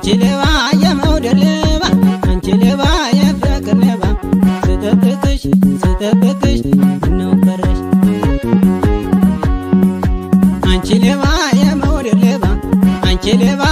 አንቺ ሌባ የመውደድ ሌባ፣ አንቺ ሌባ የፍቅር ሌባ፣ ስጠብቅሽ ስጠብቅሽ ምነው ቀረሽ? አንቺ ሌባ የመውደድ ሌባ፣ አንቺ ሌባ